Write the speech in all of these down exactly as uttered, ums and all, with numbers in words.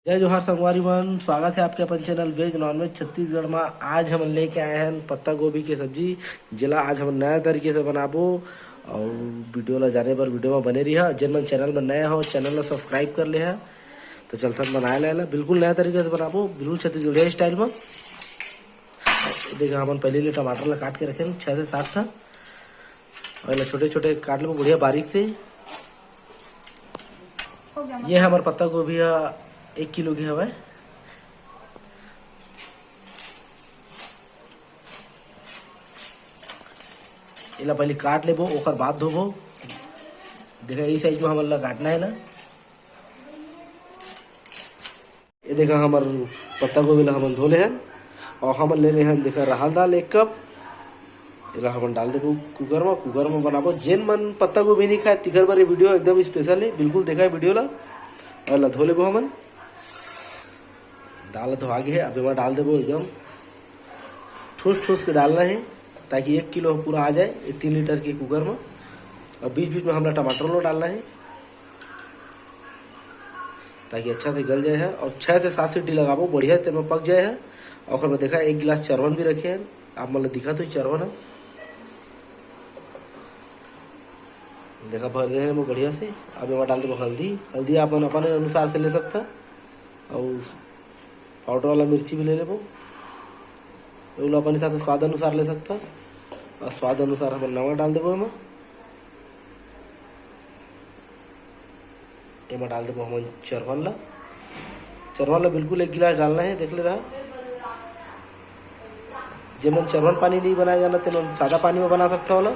जय जोहार संगवारी मन, स्वागत है आपके अपन चैनल वेज नॉनवेज छत्तीसगढ़ में। आज हमन लेके आए हैं पत्ता गोभी के सब्जी, जेला आज हमन नया तरीके से बनाबो। और वीडियो ला जाने बर वीडियो में बने रहिहा। जेन मन चैनल में नया हो, चैनल ला सब्सक्राइब कर लेहा। तो चलथन बनाए ला एला, बिल्कुल नया तरीके से बनाबो, बिल्कुल छत्तीसगढ़िया स्टाइल में। देखा, हमन पहले ले टमाटर ला काट के रखे छः से सात ठा, और एला छोटे छोटे काट लेबो बढ़िया बारीक से। ये हमर पत्ता गोभी ह एक किलो के हवय। एला पहले काट लेबो, ओकर बाद धोबो। देखा, यही साइज में हमन ला काटना है ना। ये देखा, हमर पत्ता गोभी ला हमन धो ले हन, और हमन ले ले हन, देखा, रहल दाल एक कप। एला हमन डाल देबो कुकर में। कुकर में बनाबो। जेन मन पत्ता गोभी नहीं खाए, तिकर बर ये वीडियो एकदम स्पेशल है, बिल्कुल देखा है वीडियो ला। और ला धो लेबो हमन। दाल तो आगे है, अब एमा डाल देबो एकदम ठूस ठूस के डालना है, ताकि एक किलो पूरा आ जाए ये तीन लीटर के कुकर में। और बीच बीच में हमला टमाटर लो डालना है, ताकि अच्छा से गल जाए है। और छः से सात सीटी लगाबो, बढ़िया से तेमा पक जाए है। और ओकर बाद देखा, एक गिलास चरवन भी रखे हैं, आप मन ल दिखत होही चरवन है। देखा, भर दे हैं बढ़िया से। अब एमा डाल देबो हल्दी। हल्दी आप मन अपन अनुसार से ले सकता। और पाउडर वाला मिर्ची भी ले लेबो। एहू ला अपन हिसाब से स्वाद अनुसार ले सकता। और स्वाद अनुसार हमन नमक डाल देबो एमा। एमा डाल देबो हमन चरवन ला। चरवन ला बिल्कुल एक गिलास डालना है, देख ले रहा। जेमन चरवन पानी नहीं बनाए जाना, तेमन सादा पानी में बना सकता होला।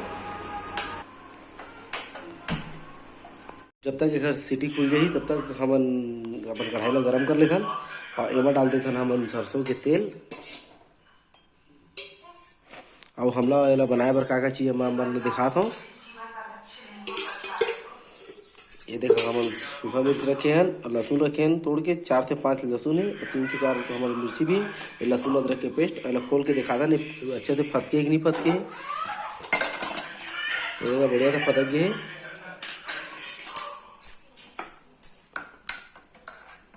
जब तक एकर सीटी खुल जाही, तब तक हमन अपन कढ़ाई ला गरम कर लेथन। और एमा डाल देथन हमन सरसों के तेल। अब हमला एला बनाए बर का का चाहिए, मैं मन ल दिखात हूँ। ये देखो, हमन सूखा मिर्च रखे हैं और लहसुन रखे हैं तोड़ के, चार से पाँच लहसुन है और तीन से चार हमर मिर्ची भी है। ये लहसुन अदरक के पेस्ट, एला खोल के दिखाता नहीं, अच्छे से फटके कि नहीं फटके है। ये देखो, बढ़िया से फटक गए है।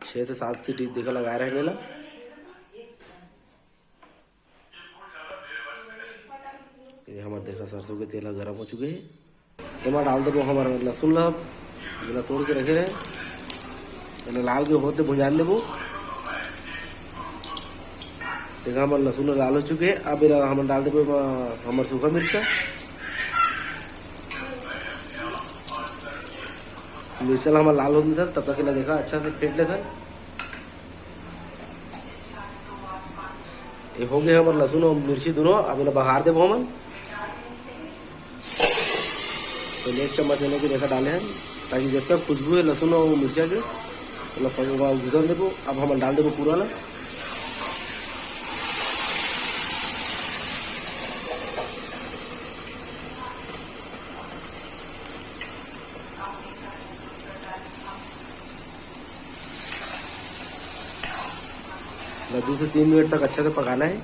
छः से सात सीटी देखा लगाए रहने ला। ये हमर देखा, सरसों के तेल ह गरम हो चुके हे। एमा डाल देबो हमर लहसुन ला, जेला तोड़ के रखे रहे, एला लाल के होते भुंजान देबो। देखा, हमर लहसुन ह लाल हो चुके हे। अब एला हमन डाल देबो एमा हमर सूखा मिर्चा। मिर्चा ला हमर लाल हो देथन, तब तक एला देखा अच्छा से फेंट लेथन। ये हो गए हमर लहसुन और मिर्ची दोनों। अब एला बघार देबो हमन। तो एक चम्मच एने के देखा डाले हैं, ताकि जब तक खुशबू है लहसुन और मिर्चा के, मतलब ओला घुसन देबो। अब हमन डाल देबो पूरा ला। ला दो से तीन मिनट तक अच्छा से पकाना है।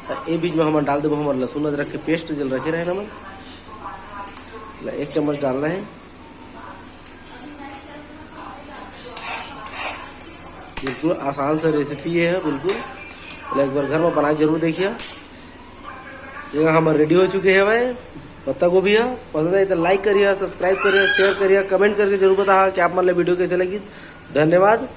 तो ए बीच में हमन डाल देबो हमर लहसुन अदरक के पेस्ट, जेल रखे रहे हमन, ला एक चम्मच डालना है। बिल्कुल आसान सा रेसिपी है, बिल्कुल। ला एक बार घर में बना के जरूर देखिए। ये हमर रेडी हो चुके हे भाई पत्ता गोभी ह। पसंद आए तो लाइक करिए, सब्सक्राइब करिए, शेयर करिए, कमेंट करके जरूर बताहा कि आप मन ला वीडियो कैसे लगी। धन्यवाद।